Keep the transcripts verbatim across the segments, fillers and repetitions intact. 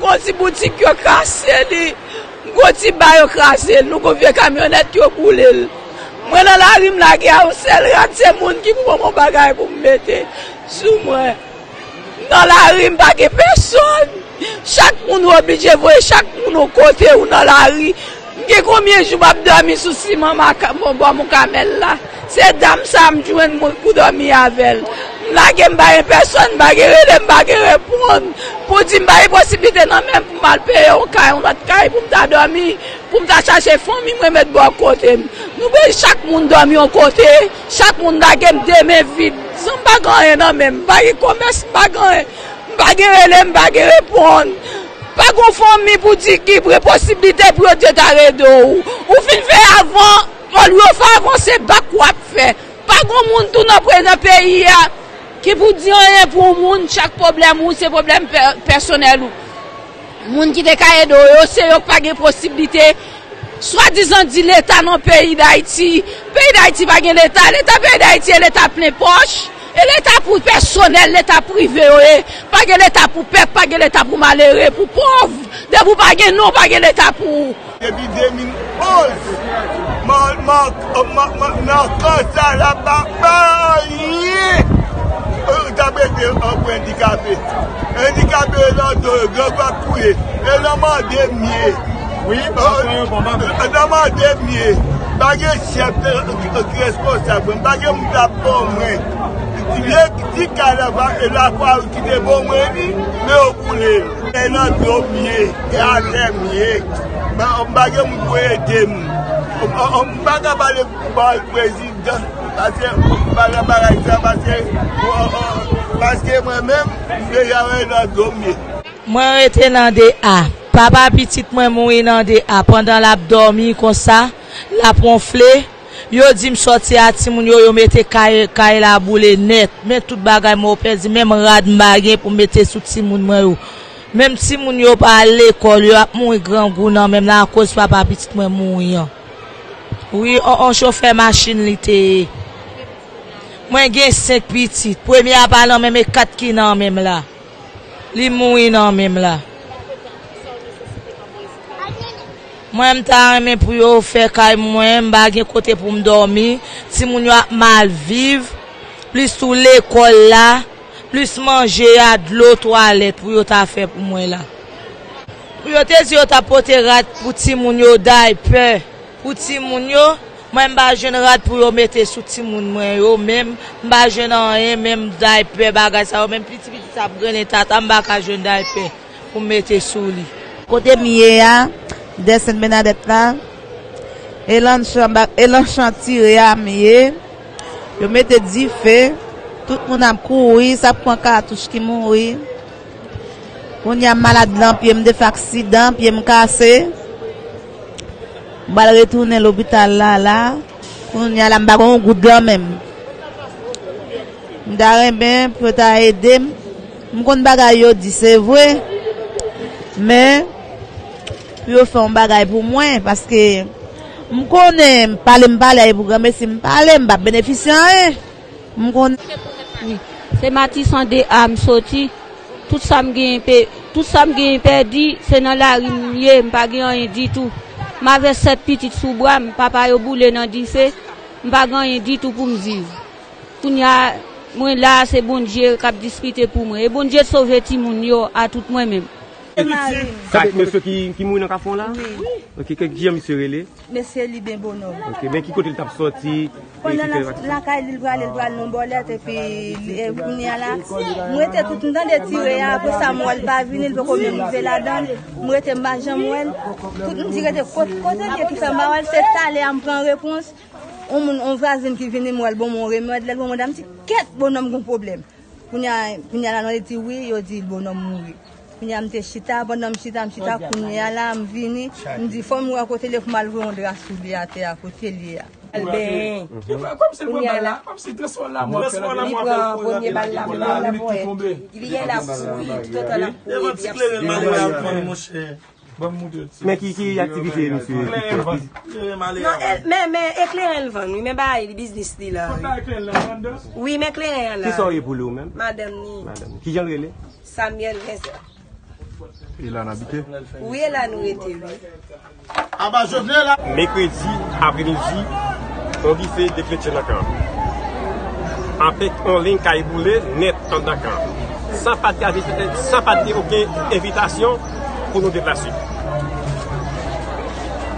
Gwo ti boutik yo kraze li, gwo ti ba yo kraze l, nou gwo vye kamyonèt yo boule l. Mwen nan lari m lage a yon sèl rad, se moun ki pou ban mwen bagay pou m mete sou mwen. M nan lari m pa gen pèsòn. Chak moun ou oblije voye chak moun yon kote ou nan lari. M gen konbyen jou m ap dòmi sou siman maka- bò Mont Kamèl la. Se dam sa a m jwenn mwen pou dòmi avè l. M lage m pa gen pèsòn, m pa gen rele, m pa gen reponn. Pou di m pa gen posiblite nan men m pou m al peye yon kay, yon lòt kay pou m ta dòmi, pou m ta chache fanmi mwen met bò kote m. Nou bezwen chak moun dòmi yon kote, chak moun lage m de men vid. San m pa gen anyen nan men m, m pa gen komès, m pa gen anyen. M pa gen rele, m pa gen reponn. Pa gon fanmi pou di ki pre posiblite pou yo te ta rede w. Ou fin fè avan, olye w fè avan, se bak w ap fè. Pa gon moun tou nan pre- nan peyi a ki pou di anyen pou yon moun, chak pwoblèm ou se pwoblèm pè- pèsonèl ou. Moun ki te ka ede w yo, se yo k pa gen posiblite. Swadizan di leta nan peyi Dayiti. Peyi Dayiti pa gen leta. Leta peyi Dayiti e leta plen pòch. E leta pou pèsonèl, leta prive yo ye. Pa gen leta pou pèp, pa gen leta pou malere, pou pòv. Depi w pa gen non, pa gen leta pou ou. Depi de mil onz, ma- ma- ma- ma- nan kan sa la pa bay anyen. Ou ta mete an pou andikape. Andikape yo nan do yo, grangou ap touye. E nan mande m ye. Wi, papa pran yo, bon, papa. Nan mande m ye. Pa gen chèf ki ki responsab mwen. Pa gen moun k ap bon mwen. Ti kay la, e lafwa ki te bon mwen, men yo boule l. E nan do m ye, e atè m ye. M pa- m pa gen moun pou ede m. M- m- m pa ka pale pou prezidan, paske m pa nan bagay sa, paske, paske mwen menm, m deja wè nan do m ye. Mwen rete nan de A. Papa pitit mwen mouri nan de A. Pandan l ap dòmi konsa, l ap wonfle. Yo di m sòti a timoun yo, yo mete kay, kay la boule nèt. Men tout bagay mwen yo pèdi, menm rad m pa gen pou m mete sou timoun mwen yo. Menm timoun yo pa al lekòl, yo ap mouri grangou nan men m la akoz papa pitit mwen mouri an. Wi, on, on chofè machin li te ye. Mwen gen senk pitit. Premye a pa nan men m, e kat ki nan men m la. Li mouri nan men m la. Mwen, m ta renmen pou yo fè kay mwen, m pa gen kote pou m dòmi. Timoun yo ap mal viv. Plis tou lekòl la, plis manje a, dlo, twalèt pou yo ta fè pou mwen la. Pou yo te di yo ta pote rad pou timoun yo, daypè pou timoun yo, mwen m pa jwenn rad pou yo mete sou timoun mwen yo, menm m pa jwenn anyen, menm daypè, bagay sa yo, menm piti piti sa ap grennen tata, m pa ka jwenn daypè pou m mete sou li. Kote m ye a, dèsèn Bènadèt la, e nan chan- e nan chan tire a m ye. Yo mete dife, tout moun ap kouri, sa pran katouch ki mouri. Kounye a m malad lan pye m, m te fè aksidan, pye m kase. M pral retounen lopital la, la. Kounye a la, m pa gen yon goud lan men m. M ta renmen pou yo ta ede m. M konn bagay yo di, se vre. Men, pou yo fè yon bagay pou mwen, paske m konnen, m pale, m pale, e pou granmesi m pale, m p ap benefisye anyen. M konnen. Wi. Se Matisan de A m soti. Tout sa m genyen pe- tout sa m genyen pèdi, se nan lari m ye, m pa gen anyen ditou. M avè sèt pitit sou bra m, papa yo boule nan dife, m pa gen anyen ditou pou m viv. Kounye a, mwen la, se Bondye k ap diskite pou mwen. E Bondye sove timoun yo a tout mwen menm. Se mari m. Sa mesye ki, ki mouri nan kafou an la? Wi. Ok, ke- kijan misye rele? Mesye Liben Bonòm. Ok, men ki kote l t ap sòti? Pandan l ap lakay li, l prale, l pral nan bòlèt, epi li- e, kounye a la, m rete tout, m tande tire a, apre sa, m wè l pa vini, l poko menm rive ladan l. M rete, m pa janm wè l. Tout moun di rete kot- kote l ye ki fè m pa wè l, se talè a m pran repons. On moun, on vwazin ki vini, m wè l ban m on remèd, lè l ban m on, m di, kèt, bonòm gon pwoblèm. Kounye a, kounye a la, nou di wi, yo di bonòm mouri. Kounye a, m te chita, pandan m chita, m chita, kounye a la, m vini, m di, fò m wè kote l ye pou m al voye yon dra sou li atè a, kote l ye a. Al benyen. Kounye a la, li pran premye bal la, li pran lapòyèt. Li gen lapòyèt, toutotan lapòyèt, li ap simen. Ban m montre ti. Men ki, ki aktivite misye? Kleren l vann. Non, e, men, men e kleren l vann, wi, men bagay li, biznis li la, wi. Wi, men kleren an la. Kisa w ye pou li ou menm? Madanm ni. Madanm ni. Kijan l rele? Samuel Vincent. E la n abite? Wi, e la nou rete, wi. Aba Jovenel la. Mekredi apremidi, yon dife deklete nan kan an. Anpil yon liy kay boule nèt anndan kan an. San pa t gen, san pa t gen okenn envitasyon pou nou deplase.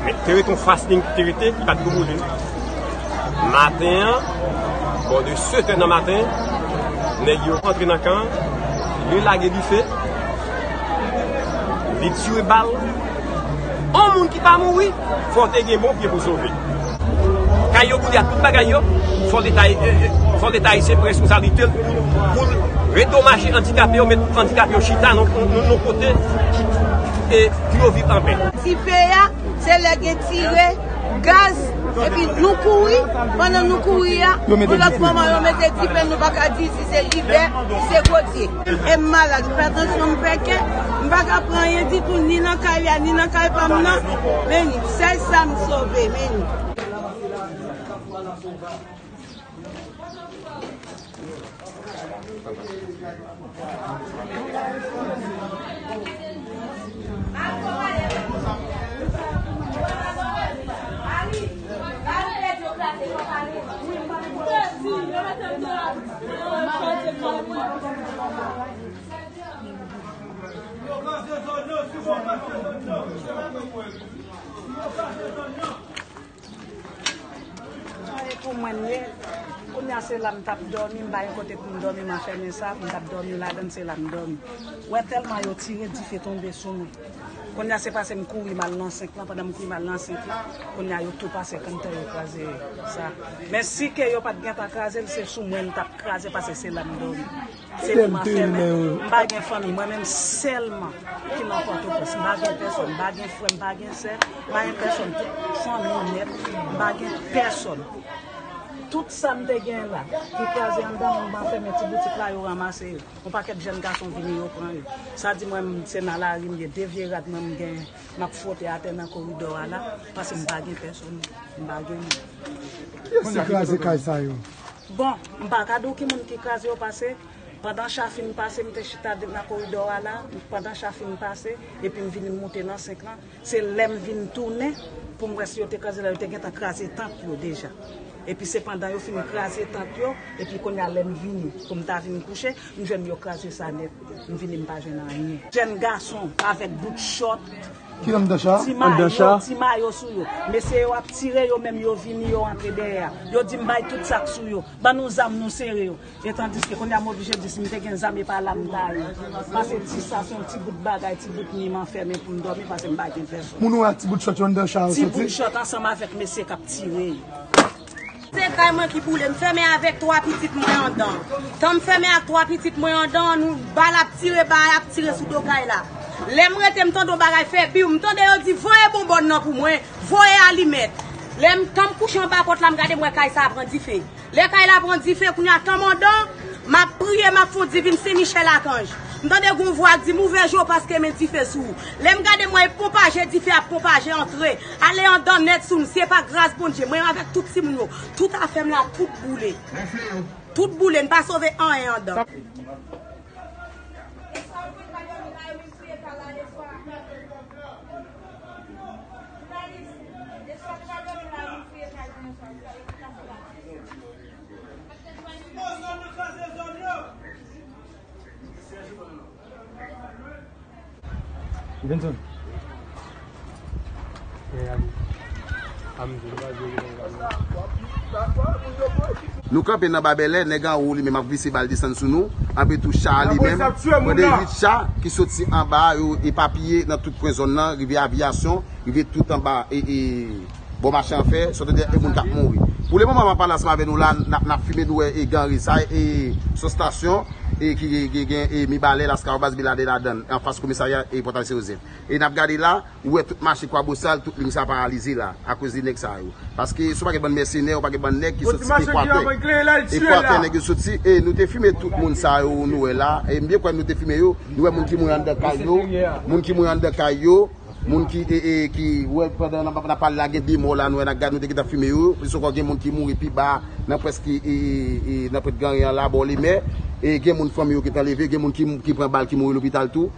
Men te rete yon fas liy ki te rete, ki pa t ko boule. Maten an, bò de sèt è nan maten, nèg yo rantre nan kan an, li lage dife, li tire bal. On moun ki pa mouri, fò te gen bon pye pou sove. Kay yo boule ak tout bagay yo, fò Leta, e, e, fò Leta ayisyen pran responsablite l pou, pou l redomaje andikape yo, met andikape yo chita nan, nan, nan kote, e, pou yo viv anpè. Dife a, se lè gen tire, gaz, epi nou kouri, pandan nou kouri a, yon lòt moman yo mete dife, nou pa ka di si se Libè, si se Godiye. E m malad, m fè tansyon, m pèkè, m pa ka pran anyen ditou, ni nan kay la, ni nan kay pa m nan. Men sèl sa m sove, men. Tande pou mwen ye. Kounye a se la m t ap dòmi, m pa gen kote pou m dòmi, m anfèmen sa, m t ap dòmi ladan l, se la m dòmi. Wè tèlman yo tire, dife tonbe sou nou. Kounye a se pase m kouri m al nan senk lan, pandan m kouri m al nan senk lan, kounye a yo tou pase kanntè yo kraze sa. Men si ke yo pa t gentan kraze l, se sou mwen l t ap kraze, paske se la m dòmi. Se li m anfèmen. M pa gen fanmi, mwen menm sèlman ki nan Pòtoprens. M pa gen pèsòn, m pa gen frè, m pa gen sè, m pa gen pèsòn. Tout fanmi m nèt, m pa gen pèsòn. Tout sa m te gen la, ki kraze anndan, m anfèmen ti boutik la, yo ranmase yo. Yon pakèt jèn gason vini, yo pran yo. Sa di mwen, m, se nan lari m ye, de vye rad mwen m gen, m ap fwote atè nan koridò a la, paske m pa gen pèsòn, m pa gen moun. Kiyès ki kraze kay sa yo? Bon, m pa ka di w ki moun ki kraze yo, paske pandan cha fin pase, m te chita de-, nan koridò a la, pandan cha fin pase, epi m vini m moute nan senk lan, se lè m vin tounen pou m wè si yo te kraze la, yo te gentan kraze tant yo deja. Epi se pandan yo fin kraze tant yo, epi kounye a lè m vini, pou m ta vin kouche, m jwenn yo kraze sa nèt. M vini, m pa jwenn anyen. Jèn gason avèk bout chòt, Ki anndan cha? Ti mayo, ti mayo sou yo. Mesye yo ap tire, yo menm yo vini, yo antre dèyè a. Yo di m bay tout sa k sou yo. Ban nou zam, nou sere yo. E tandiske kounye a m oblije di si m te gen zam e pa la m ta ye. Paske ti sa se yon ti bout bagay, ti bout mi m anfèmen pou m dòmi paske m pa gen pèsòn. Moun ou wè a ti bout chòt yo anndan cha yo soti? Ti bout chòt ansanm avèk mesye k ap tire yo. Se kay mwen ki boule, m fèmen avèk twa pitit mwen anndan. Tan m fèmen ak twa pitit mwen anndan, nou bal ap tire, bal ap tire sou do kay la. Lè m rete, m tande yon bagay fè biw, m tande yo di, "Voye bonbòn nan pou mwen, voye alimèt." Lè m, tan m kouche anba pòt la, m gade, m wè kay sa a pran dife. Lè kay la pran dife, kounye a tan m anndan, m ap priye, m ap fè yon divin Sen Michèl Akanj. M tande gon vwa k di m, "Ouvè je w paske men dife sou ou." Lè m gade, m wè e pwopaje, dife ap pwopaje antre. Ale anndan nèt sou m, si e pa gras Bondye, mwen avèk tout timoun yo, tout afè m la, tout boule. Tout boule, n pa sove anyen anndan. Nou kanpe nan Babèlè, nèg anwo li menm ap vise bal desann sou nou, anpe tou cha a li menm, pran de uit cha ki soti anba, yo epapiye nan tout kwen zòn nan, rive Aviyasyon, rive tout anba, e, e, bò mache an fè, sòt de e moun k ap mouri. Pou le moman m ap pale ansanm avè nou la, n ap, n ap fimen nou wè e Ganri sa, e, se yon stasyon, e, ki gen, gen, gen, e, Mibalè, Laskawobas, Biladè ladan l, anfas komisarya, e, Pòtay Sen Jozèf. E n ap gade la, ou wè tout mache Kwabosal, tout liy sa paralize la, akoz de nèg sa yo. Paske si w pa gen bann mèsenè, ou pa gen bann nèg ki soti Ekwatè. Ekwatè nèg yo soti, e nou te fimen tout moun sa yo, nou wè la, e m byen kwè nou te fimen yo, nou wè moun ki mouri anndan kay yo, moun ki mouri anndan kay yo, Moun ki e, e, ki wè pandan n ap pale la, gen de mò la, nou wè nan gad, nou te gentan fime yo. Plis ankò, gen moun ki mouri pi ba nan prèske e, e, e, nan prèt Ganyen an la, bò Lemè. E gen moun fanmi yo gentan leve, gen moun ki, ki pran bal, ki mouri lopital tou.